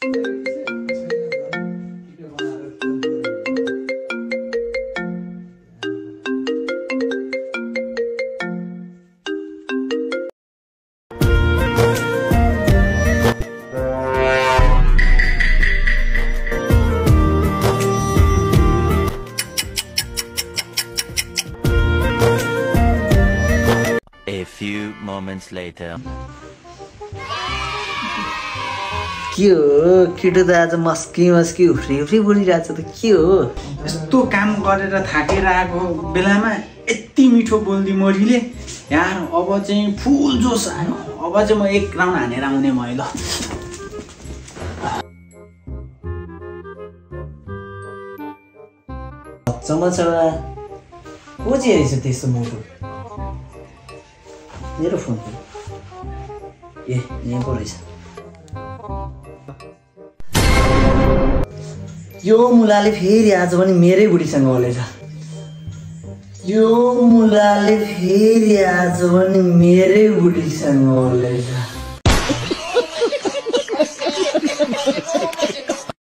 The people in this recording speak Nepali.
A few moments later. के हो केटो त आज मस्की उफ्री बोलिरहेछ त के हो? यस्तो काम गरेर थाकेर आएको बेलामा यति मिठो बोल्दी मोरीले यार अब चाहिँ फुल जोस आयो। अब चाहिँ म एक राउन्ड हानेर आउने मैले चमचमा खोजी रहेछ त्यस्तो मोटो मेरो फोन ए यहाँ पो रहेछ। यो मुलाले फेरि आज पनि मेरै बुढीसँग ओलेछ। यो मुलाले फेरि आज पनि मेरै बुढीसँग ओलेछ।